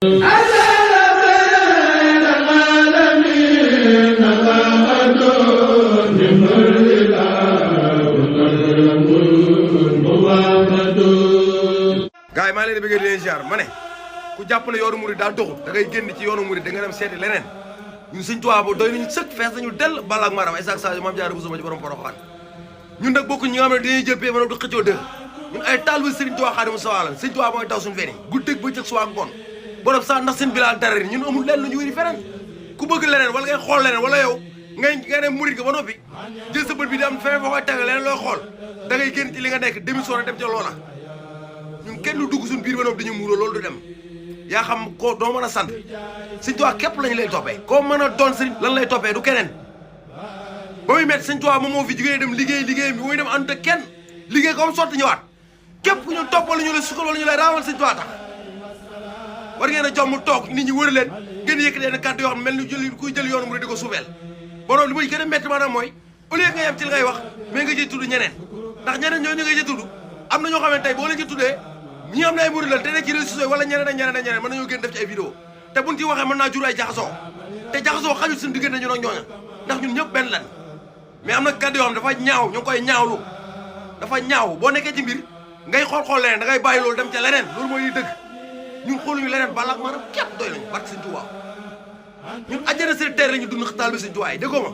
gaay maa leen di bëgg di leen ziar ma ne ku jàpp ne yoonu murid daa doxul da ngay génn ci yoonu murid da nga dem seeti leneen ñun Sëñ Tuubaa bo doy nañu sëkk fees nañu dell bala ak maram ay saak sa Maam Jaara Buso ma ci borom Poroxaan ñun nag bokku ñi nga xam ne dañuy jël pee mën a du xëccoo dë ñun ay taal bi Sëriñ Tuubaa Xaadimu Rasuul Sëñ Tuubaa mooy daw suñu feni guddeeg bëccëg suba ak ngoon borom sax ndax seen bilaa dara ñun amul lenn lu ñu wéri feneen ku bëgg leneen wala ngay xool leneen wala yow ngay ne murid nga ba noppi jël sa bët bi di am feneen foo koy tege leneen looy xool da ngay génn ci li nga nekk démission dem ca loola ñun kenn du dugg suñu biir ba noppi dañu muuroo loolu du dem yaa xam ko doo mën a sant Sëñ Tuubaa képp lañu lay toppee koo mën a doon sëriñ lan lay toppee du keneen ba muy métti Sëñ Tuubaa moom moo fi jugee dem liggéey bi muy dem ànd ak kenn liggéey ko am sotti ñëwaat képp ku ñu topp wala ñu lay sukkal wala ñu lay raamal Sëñ Tuubaa tax war ngeen a jox mu toog nit ñi wër leen ngeen yëkkati leen kàddu yoo xam mel ni kuy jël yoonu mu di ko suufeel bonoon li muy gën a métti maanaam mooy au lieu nga yem ci li ngay wax mais nga ciy tudd ñeneen ndax ñeneen ñoo ñu nga ciy tudd am na ñoo xam ne tey boo leen ci tuddee ñi am na ay murid la te ne ci réseaux sociaux wala ñeneen ak ñeneen mën nañoo gën def ci ay vidéo te buñ ci waxee mën naa jur ay jaxasoo te jaxasoo xajul suñu diggante ñun ak ñooña ndax ñun ñëpp benn lan mais am na kàddu yoo xam dafa ñaaw ñu ngi koy ñaawlu dafa ñaaw boo nekkee ci mbir ngay xool leneen da ngay bàyyi loolu dem ca leneen loolu mooy dëgg ñun xooluñu leneen balak maanaam képp doy nañu barke Sëñ Tuubaa ñun àjjana sur terre lañu dund taal bi Sëñ Tuubaa yi déggoo ma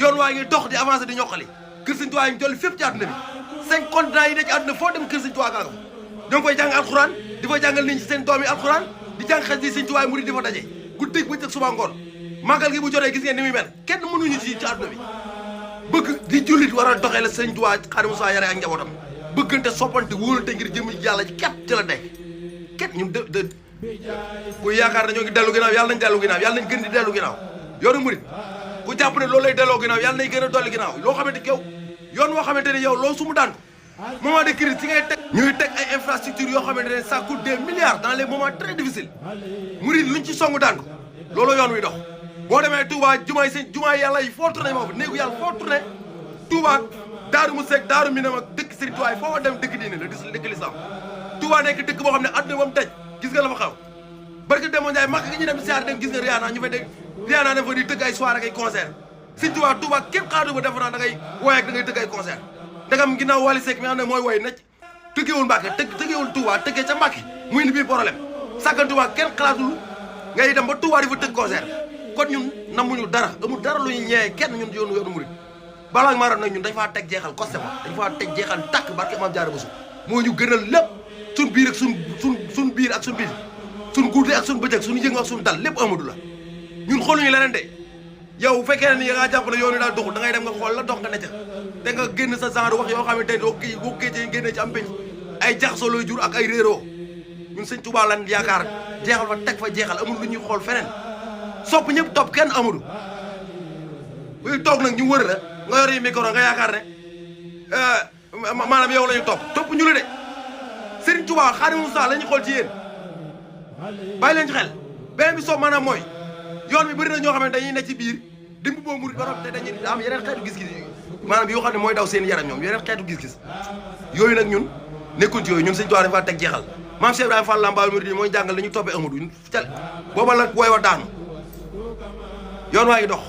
yoon waa ngi dox di avancé di ñoqali kër Sëñ Tuubaa yi ñu jolli fépp ci àdduna bi 5 continents yi ne ci àdduna foo dem kër Sëñ Tuubaa gaa nga fa ñoo ngi koy jàng alxuraan di fa jàngal nit ñi seen doom yi alxuraan di jàng xas yi Sëñ Tuubaa yi murid di fa daje guddeeg bëccëg suba ngoon màggal gi bu jotee gis ngeen ni muy mel kenn mënuñu ci àdduna bi bëgg di jullit war a doxee la Sëñ Tuubaa Xaadimu Rasuul yare ak njabootam bëggante soppante wóolante ngir jëm yàlla ci képp ci la nekk képp ñun de ku yaakaar ne ñoo ngi dellu ginnaaw yàlla nañ dellu ginnaaw yàlla nañ gën di dellu ginnaaw yoonu murid ku jàpp ne loolu lay delloo ginnaaw yàlla nañ gën a dolli ginnaaw loo xamante yow yoon woo xamante ne yow loolu su mu daan ko moment de crise ci ngay teg ñuy teg ay infrastructures yoo xamante ne ça coûte des milliards dans les moments très difficiles murid luñ ci songu daan ko loolu yoon wi dox boo demee Touba jumaay yàlla yi foo tourné moo fa néegu yàlla foo tourné Touba daaru mu seeg daaru minam ak dëkk Sëriñ Tuubaa yi foo dem dëkk diine la dëkk lislaam Touba nekk dëkk boo xam ne àdduna ba mu daj gis nga la fa xaw barke Demba Ndiaye makk gi ñu dem siyaar dem gis nga Rihanna ñu fay dégg Rihanna dafa di tëgg ay soirée ak ay concert Sëriñ Tuubaa Touba kenn xaadu ba defe naa da ngay woy ak da ngay tëgg ay concert ndagam ginnaaw Wally Seck mi xam ne mooy woy nag tëggeewul Mbàkke tëggeewul Touba tëggee ca Mbàkke muy indi bii problème sàggan Touba kenn xalaatul ngay dem ba Touba di fa tëgg concert kon ñun namuñu dara amul dara lu ñu ñëwee kenn ñun yoonu murid balaa maaram nag ñun dañ faa teg jeexal costé fa dañ faa teg jeexal tàkk barke Maam Jaara Buso moo ñu gënal lépp suñ biir ak suñ biir ak suñ biir suñ guddi ak suñ bëccëg suñu yëngu ak suñ dal lépp Amadou la ñun xooluñu leneen de yow bu fekkee ne ni nga jàpp ne yoonu daal doxul da ngay dem nga xool la dox nga ne ca te nga génn sa genre wax yoo xam ne tey boo géejee génne ci am pénc ay jaxasoo looy jur ak ay réeroo ñun Sëñ Tuubaa lan yaakaar jeexal fa teg fa jeexal amul lu ñuy xool feneen sopp ñëpp topp kenn Amadou buy toog nag ñu wër la nga yor yi micro nga yaakaar ne maanaam yow la ñu topp ñu la de Sëriñ Tuubaa Xaadimu Rasuul la ñu xool ci yéen bàyyi leen ci xel beneen bi soob maanaam mooy yoon bi bëri na ñoo xam ne dañuy ne ci biir di mbubboo murid ba noppi te dañuy am yeneen xeetu gis-gis maanaam yoo xam ne mooy daw seen yaram ñoom yeneen xeetu gis-gis yooyu nag ñun nekkul ci yooyu ñun Sëñ Tuubaa dafa teg jeexal maam Cheikh Ibrahima Fall Lambaal murid mooy jàngal li ñu toppee Amadou cal booba la wooy wa daanu yoon waa ngi dox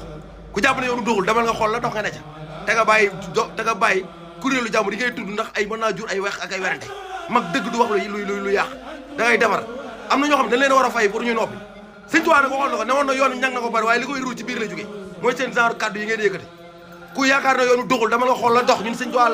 ku jàpp ne yoonu doxul demal nga xool la dox nga ne ca te nga bàyyi kuréelu jàmbur yi ngay tudd ndax ay mën naa jur ay wex ak ay werante mag dëgg du wax lu yàq da ngay defar am na ñoo xam ne dañ leen war a fay pour ñu noppi Sëñ Tuubaa nag waxoon na ko ne woon na yoon ñang na ko bari waaye li koy ruuj ci biir la jógee mooy seen genre kàddu yi ngeen yëkkati ku yaakaar ne yoonu doxul dama nga xool la dox ñun Sëñ Tuubaa